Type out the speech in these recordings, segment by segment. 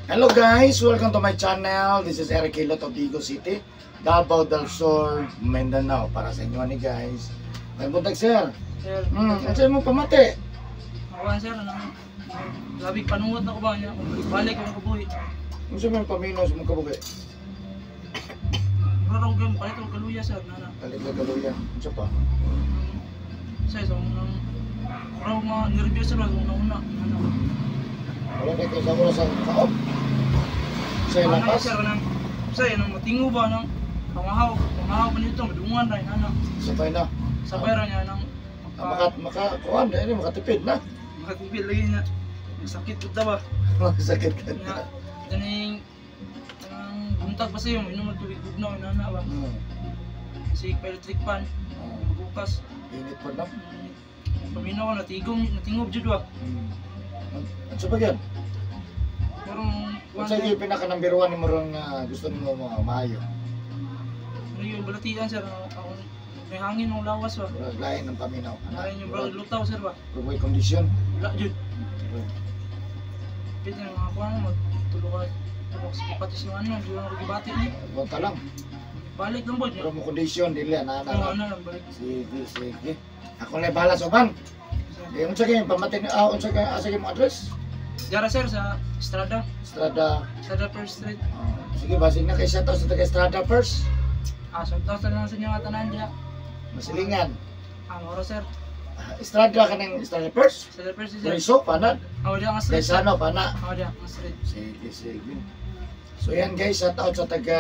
Hello guys, welcome to my channel. This is Eric Hilot of Digos City, Davao del Sur, Mindanao. Para sa inyo ni guys. May buntag, sir. Sir, Unsa mo pamati? Ako sir, anong grabe panungot na ko ba niya? Balik ko kabuhi. Unsa man pamino sa mong kabuhi? Mura raw kayo kalit og kaluya, sir, nana. Kalit lang kaluya. Unsa pa? Sir, sa unang raw mga nervyos sir, una una. Nana. Wala kay sa oras sa kaop. Sa Ano lakas. sir nang sir nang matingo ba nang pangahaw, pangahaw pa nito madungan ra nana. Sabay na. Sabay ra niya nang Ah, maka maka kuan dai makatipid na. Makatipid lagi na. Sakit pud ba? Sakit ka Nga na. Ganing ang buntag pa sa'yo, inom og tubig bugnaw nana ba. Kasi electric fan, bukas. Init po na. Paminaw ko, natigom, natingob jud ba. Unsa ba yan? Pero Unsa gyud pinaka number 1 nimo ron nga gusto nimo mga maayo? Ano yung balatian sir, ako may hangin ng lawas ba. Murag lain ng paminaw. Lain yung brother lutaw sir ba. Murag way condition. Wala jud. Pwede na mga kuha mo, magtulo ka. Tulok sa patis yung ano, di ko gibati ni. Punta lang. Balik lang po. Pero mo condition dili na Ano, na. ano lang, balik. Sige, sige. Ako na bahala sa uban. Eh, unsa kay pamati ni unsa kay asa kay mo address? Dara sir, sa Estrada. Estrada. Estrada First Street. Sige, basig na kay shout out sa taga Estrada First. Ah, shout out na lang sa inyo nga tanan diha. Masilingan. Ah, moro sir. Estrada kanang Estrada First. Estrada First sir. Preso pana. Ah, diha nga street. Gaisano pana. Ah, diha nga street. Sige, sige. So yan guys, shout out sa taga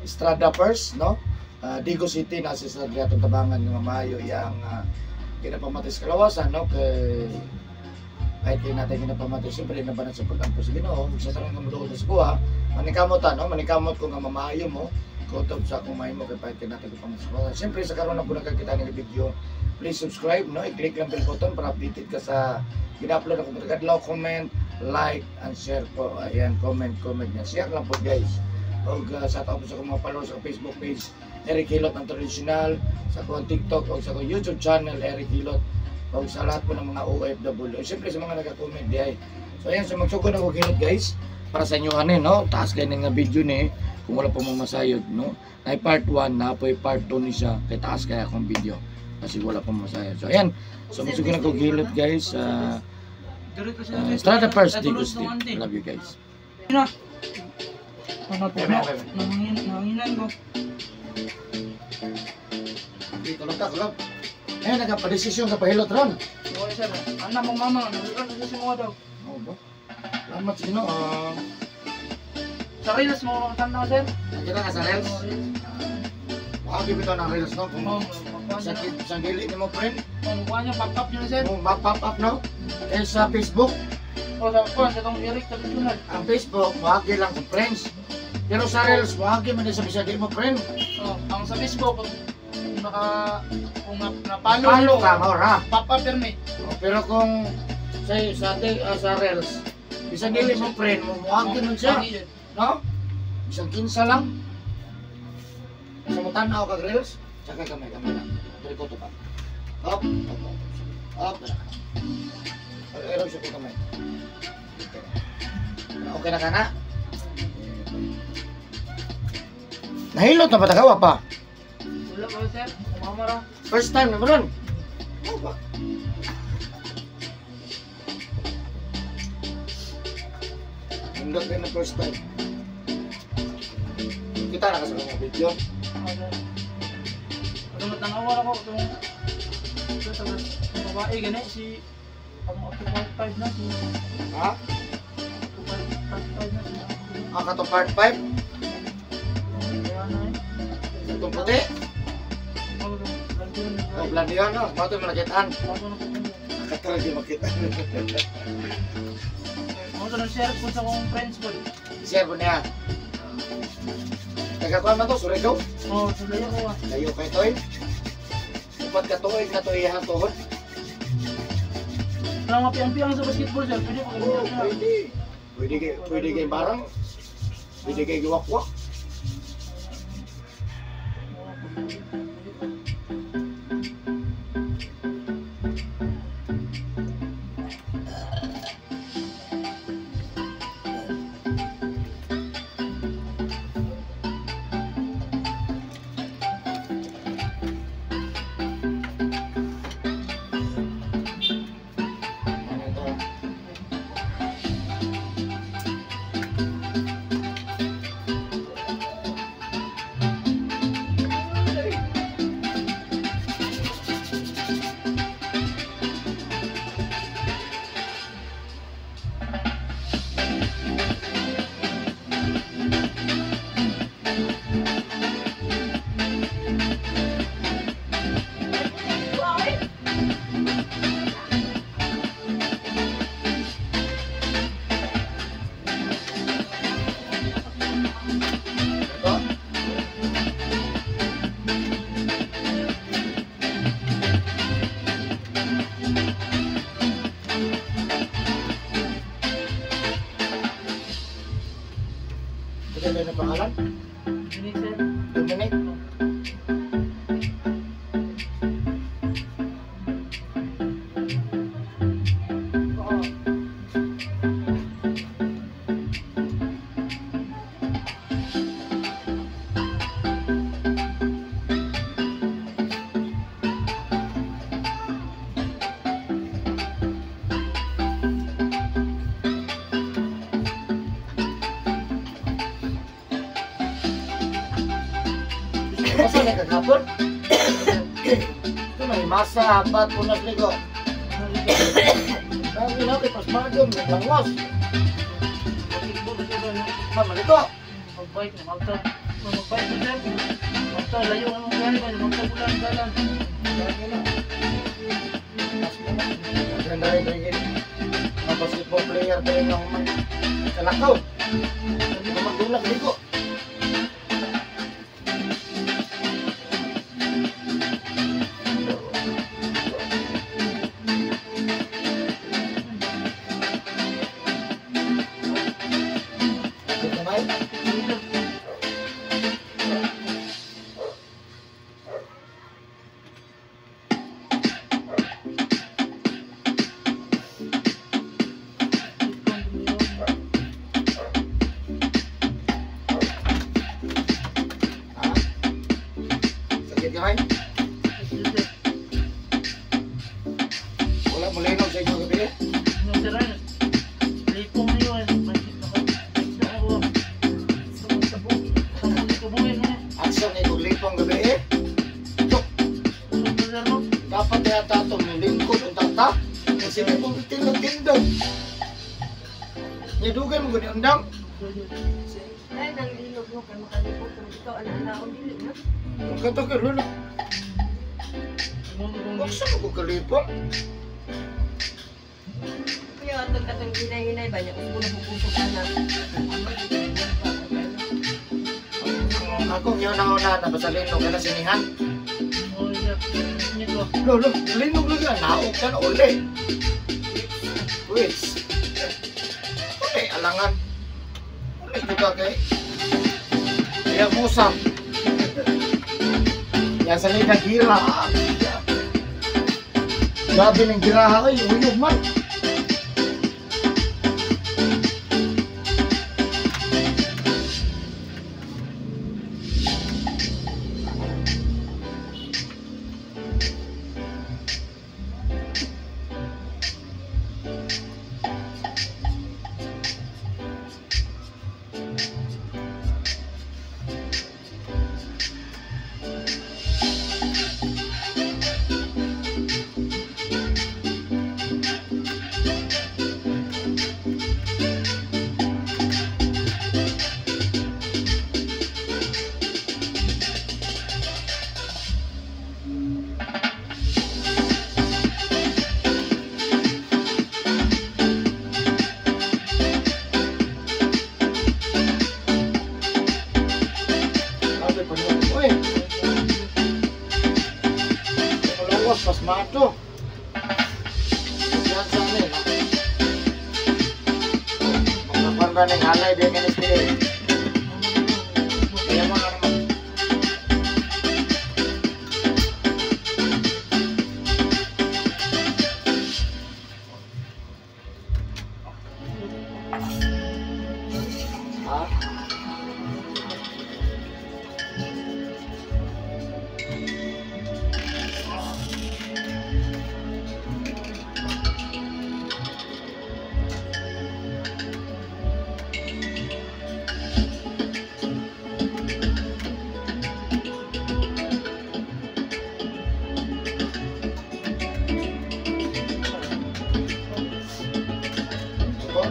Estrada First, no? Digos City na si Estrada atong tabangan nga maayo yang ginapamati sa kalawasan, no? Kay kahit kayo natin ginapamati, siyempre nabanat sa pag-ampo sa Ginoo, sa tanang nga muduol sa kuha, manikamot ta, no? Manikamot ko nga mamaayo mo, kutob sa akong mahimo kay kahit kayo natin ginapamati sa kalawasan. Siyempre sa karon na po nakakita ng video, please subscribe, no? I-click lang bell button para updated ka sa gina-upload ako matag-adlaw, comment, like, and share po. Ayan, comment, comment niya. Share lang po guys. Og shout out po sa akong mga followers sa Facebook page, Eric Hilot ang traditional, sa akong TikTok o sa akong YouTube channel, Eric Hilot, o sa lahat po ng mga OFW. Siyempre sa mga nagka-comment diay. So ayan, so magsugod ako hilot guys para sa inyo ani, no? Taas kayo nga video ni kung wala pa mong masayod, no? Na part 1 na po part 2 ni siya kay taas kaya akong video kasi wala pa masayod. So ayan, so magsugod ako hilot guys. Estrada First, Digos City. Love you guys. Na. Ano po? Nanginginan ko. Dito lang ta, kulab. Eh, nagpa-desisyon ka pahilot ron. Okay sir. Ano mong mama, nagkaroon na sa mga daw. Oo ba? Salamat sa Ginoo. Sa reels mo mga tanaw sir. Nakita ka sa reels? Maagi bitaw ng reels, no? Kung sa gili ni mo friend, Kung kuha niya, pop up niya sir. kung ma-pop up, no? Eh, sa Facebook, O sa kuha, sa itong Eric traditional. ang Facebook, maagi lang kung friends. Pero sa reels, maagi man din sa bisa di mo friend. Oh, ang sa Facebook, kung naka, kung napalo, Palo ka, maura. Pop up permi. Oh, pero kung sa reels, bisan dili mo friend mo, muagi man siya. No? Bisan kinsa lang. Sa mo tan-aw kag reels, tsaka kamay-kamay lang. Dili ko to pa. Up, up, up. Up. Pero siya ko kamay. Okay na ka na? Nahilot na ba tagawa pa? Wala ba sir? Umama ra. First time na mo ron? Oo ba? Hanggang kayo na first time. Kita na ka sa mga video. Itong natanawa ako, itong ito sa babae gani si ang up to part 5 na si Ha? to part 5 na si Ang katong part 5? Kaya na eh. Itong puti? Oh, O, blandi yun, no? Bato mo nakitaan. Bato na po. Nakatara di makita. Ako to nag-share po sa akong friends po. I-share po niya. Nagkakuha man to, Surigao? Oo, sulayo ko ah. Layo kay Toy. Upat ka tuig na to iyahang tuhod. Wala mga piyang-piyang sa basketball sir. Pwede pa Oo, pwede. Pwede kay barang. Pwede kay giwakwak. Ano na pangalan? Dominic, sir. Dominic? Oo. Masa na kagapon? Ito na, masa, apat, punas, ligo. Sabi na, kay pasmado, may langwas. Mamalito. Magbike na, magta. Magbike na, sir. Magta, layo ang mga gani ba? Magta bulan, dalan. Sabi na. Ganda rin, rin. Mga basketball player tayo ng kalakaw. Magdulag, ligo. Sakit kamay? Ha? Sakit kamay? Wala mo linog sa inyo gabi eh? Action ni kog lipong gabi eh. Tok, dapat yata ito lingkod ang tata. Kasi may kong tindog-tindog. Nidugay mo gani undang. Ay, nang linog mo kay makalipot kung ikaw anak-anak dili na. Kato kay lolo. Baksa mo ko kalipong. Kaya atong katong hinay-hinay ba niya kung pupuso ka na. Ako yun ang una na basta linog ka na sinihan. Lolo, linog lagi ang naog ka na uli. Wait. Uli, alangan. Uli juga kay. Kaya musam. Yan sa liga gira. Grabe ng giraha ay, uyog man. Grabe pa nyo. Uy! Malawas, pasmado. Yan sa amin. Mga ba ng halay din ng SPA. Kaya mo na naman. Ha? Ito?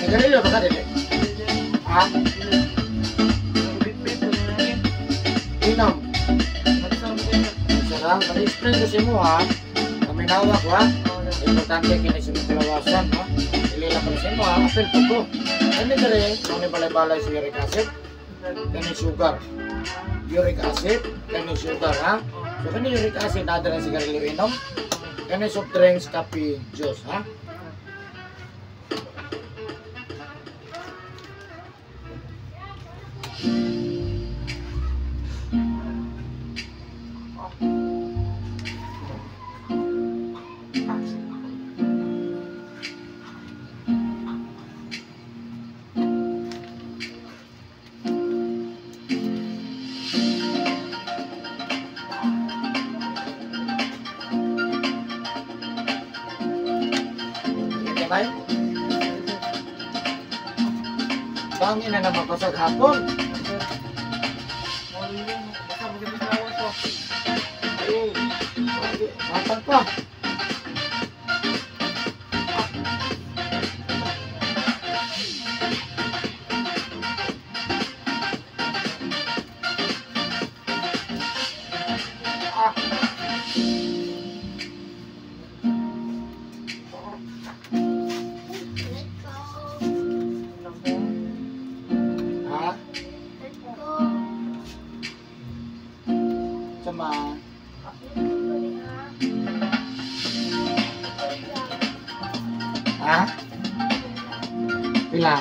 Nagarilyo ba ka dili? Ha? Inom. Sarang, mali-explain kasi mo ha. Kaminawa ko ha. Importante kini sa mga kalawasan ha. Ilila ko sa mo ha. Apel po ko. Kani dere, kani balay-balay sa uric acid, kani sugar. Uric acid, kani sugar ha. So kani uric acid na dere sigarilyo inom. Kani soft drinks, kape, juice ha. Bangin na naman pasag hapon. Ay, matang pa. Ha? Sama. Ha? Pila?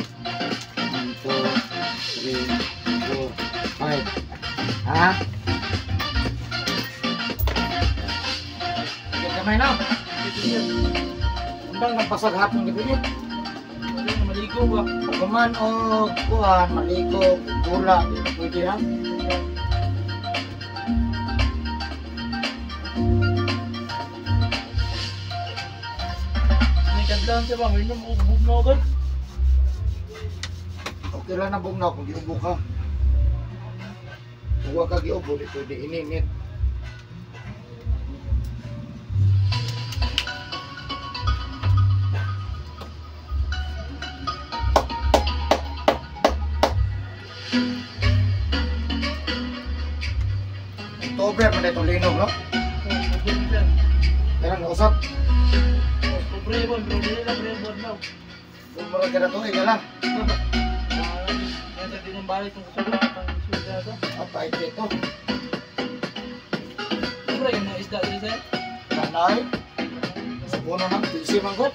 One, two, three, four, five. Ha? Sige, kamay na. Undang nagpasag hapon gabi eh. Maligo ba? Kuman o kuan, maligo, gula, di na pwede ha. May kadlawan siya ba? May nung bugnaw agad. Okay lang na bugnaw kung giubo ka. Kung wa ka giubo, di pwede ininit. October man itong linog, no? Kaya nausap. Pobre ba? Pero dili lang, pre, buwan lang. Kung mura ka na tuig, lang. Kaya tayo ng balik kung gusto ko ang suda ito. Ah, pahit ito. Pobre, yung mga isda dito sir. Kanay. Sa puno ng busy manggot.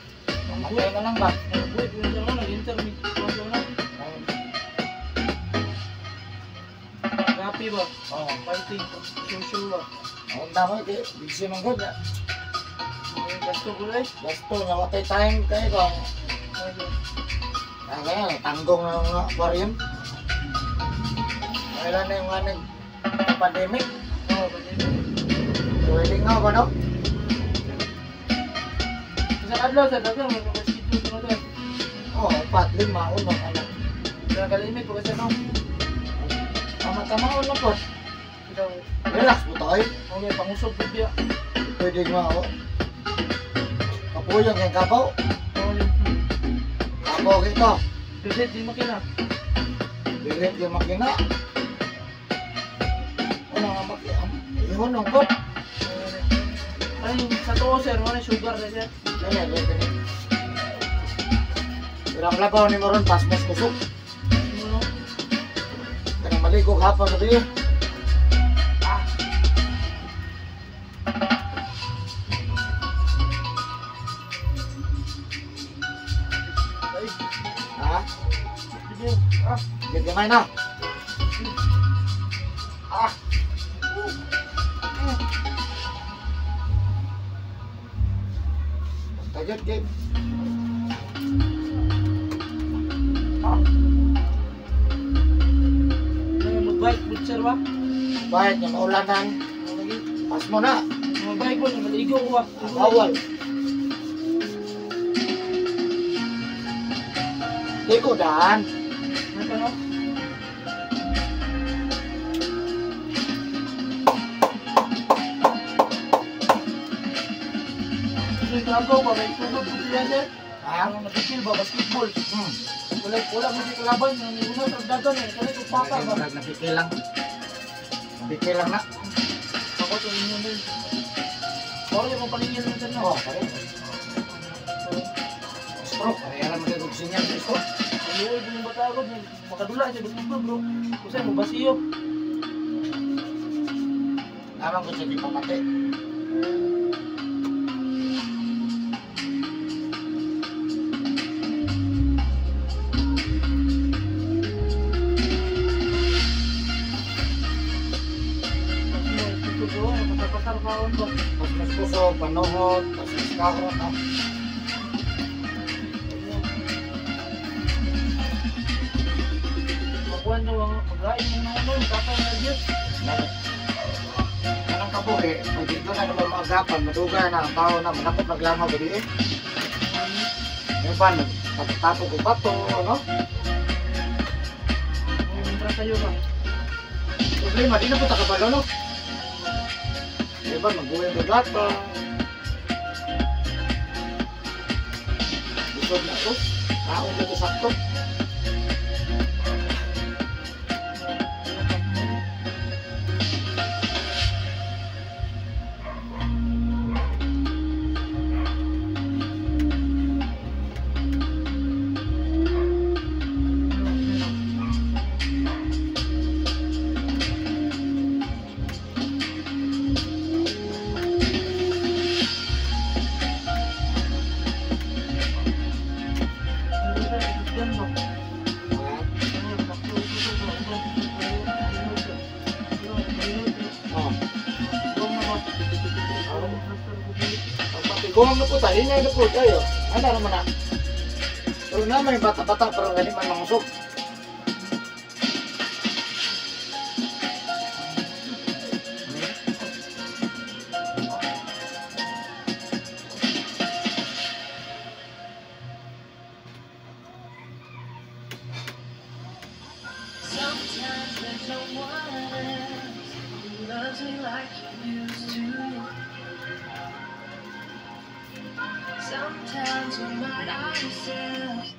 Mamatay na lang ba? Buhay, kung siya mo, nag-intermit. Kung na. Rapi ba? Oo. Fighting, social ba? Ang dami kay busy manggot. Gasto ko lang. Gasto nga watay time kay ko. Ah, kaya tanggong na mga aquarium. Kailan na yung ano, pandemic? Oo, pandemic. Pwede nga ba, no? Sa kadlaw, sa kadlaw, magkakaskidyo ko na sir. Oo, 4, 5, uno, ano. Sa kalimit po kasi, no? Tama-tama, uno po. Ikaw. Relax mo tayo. Okay, pangusog po biya. Pwede nga, oh. Kapuyong yung kapaw. Kapaw kita. Bilit yung makina. Bilit yung makina. Ano nga makina? Ihon ang kop. Ay, sa to sir, wala sugar na sir. Yan, yan, yan. Pero ang labaw ni Moron, pasmos kusog. Ano? Kaya maligo hapon sabi. Ah. Ha? Ah. Gamay na. Ah. Tagot kay. Ah. Ano magbike butcher ba? Bike nga maulanan. Pas mo na. Magbike Volleyball, maligo ko ah. Bawal. Di ko daan. Ano? Yung trabaho ba, may sunod ko siya sir. Ha? Ang nabikil ba, basketball. Wala, wala mo siya kalaban. Ang una sa dagan eh. Kaya ito pata ba? Nabikil lang. Nabikil lang na. Ako ito inyo na yun. Sorry, mo palingin lang sir na. Oo, pare. Stroke. Kaya lang magiging sinyal sa stroke. Ang luoy ko yung bata ako. Makadula siya basketball bro. Kusay mo basiyo. Tama ko sa di pamati. Pasar-pasar pa ako ba? Tapos mas puso, panuhot, tapos mas kahon. No? Makuha daw ang paglain mo na ano, tatay na Diyos. Anong kabuhi, pag dito na naman maagapan, madugay na ang tao na, manakot maglangaw gabi eh. Yung ba, nagtapok ko bato, ano? Ang sa'yo ba? Problema, di na po takabalo, no? Diba, magbuhay ang gata. Busog na ako. Taong dito sakto. Oh. Pagpatigong na po tayo, hinay na po tayo. Ano naman na? Pero na may bata-bata, pero ganit man mangusok. Sometimes there's no one else who loves me like you used to. Sometimes we might ourselves.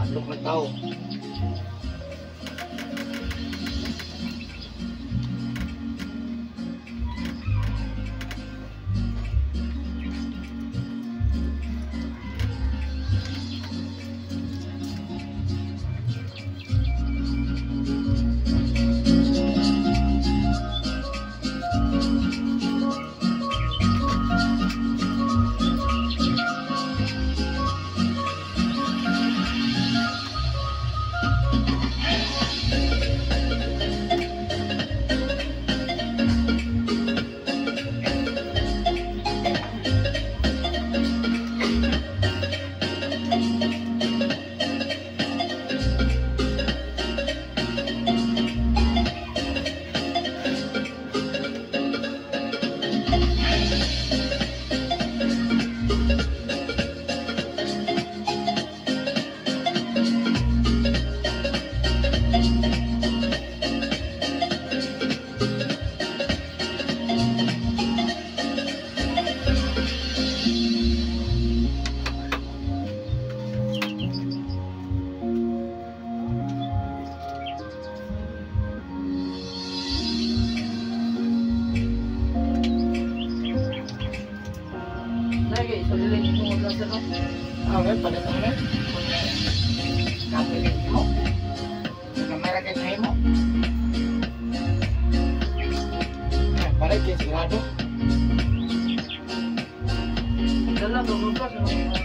Adlok na tao. Ah, ngayon, palit na ngayon. Kapilit mo. Kamera kay mo. kay sigurado. Dala ko ba sa mga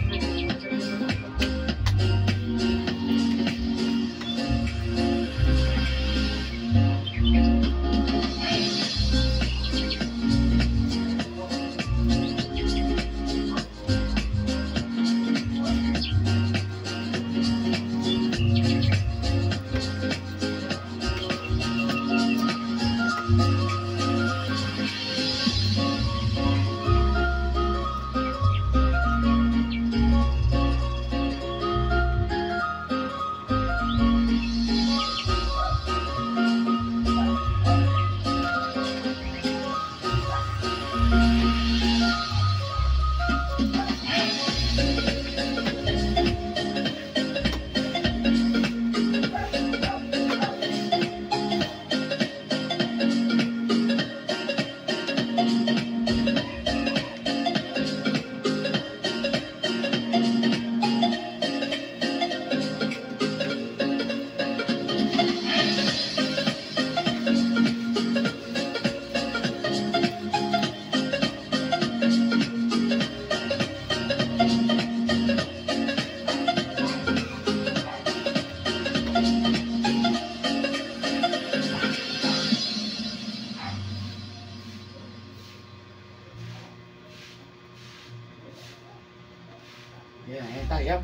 Yeah, tayo.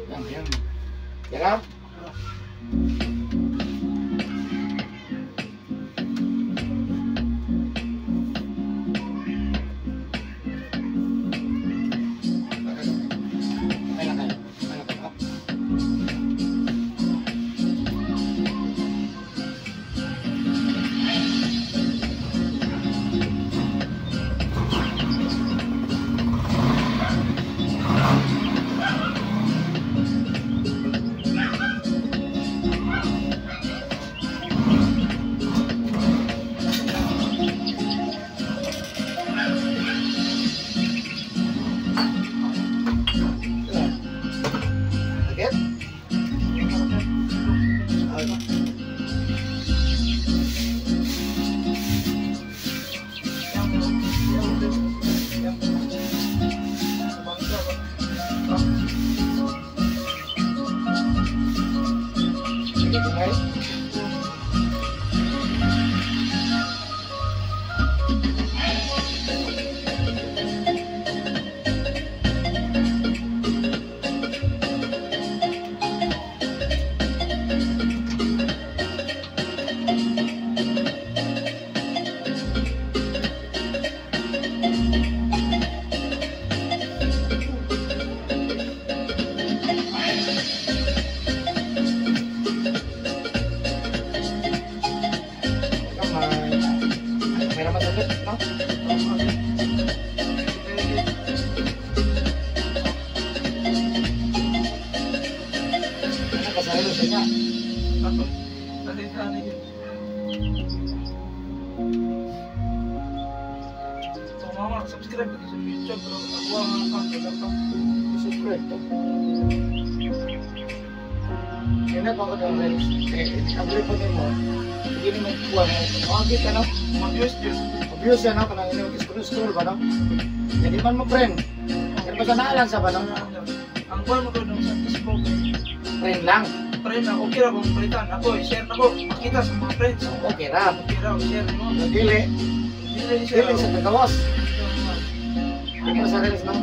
Yang, yang. Yarap. Subscribe sa YouTube bro. Ako ang account ko. Subscribe to. Kaya pa ko daw reels. Eh, abli pa nimo. Sige nimo kuha na. Makakita no? Mag-views views. Mag-views yan no? Kanang ini mag-scroll ba no? Jadi man mo friend. Kaya pa sa naalang sa ba no? Ang kuha mo ko nung sa Facebook. Friend lang. Friend lang. Okay ra kung palitan. Ako, i-share na ko. Makita sa mga friends. Okay ra. Okay ra, i-share mo. Dili. Dili Dili sa kagawas. Di pa sa reels no?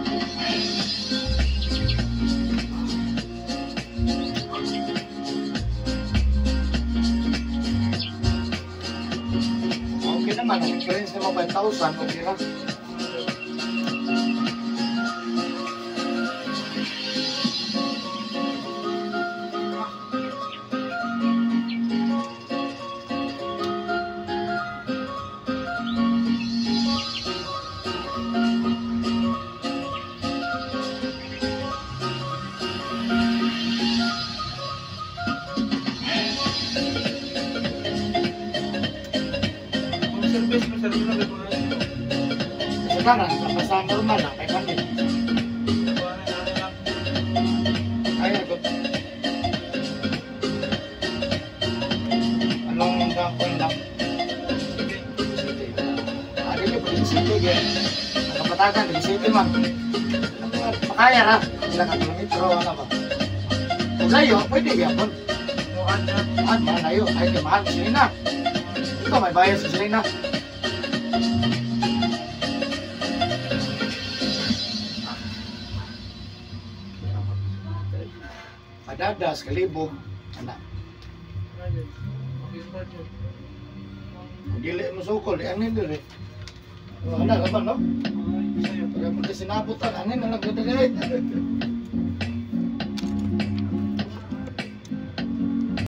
Okay naman, ang friends naman 5,000, okay lang. Sekarang basta normal lang, 500. Ay, good. Anong gakon lang? City. City kay ang kapatagan Digos City man. Ang mga makaya ra sila ka kilometro ano ba. Kung layo, pwede gyapon. O ada. Ah, mahal layo. Ay, kay mahal gasolina. Ito, may bayad sa gasolina. Padadas, kalibo, anak. Ayun. Okay, budget. Kung dili mo sukol, di anin dili. Wala ka ba, no? Ay, sa'yo. Pagka pagka sinabutan, anin na lang ko dili.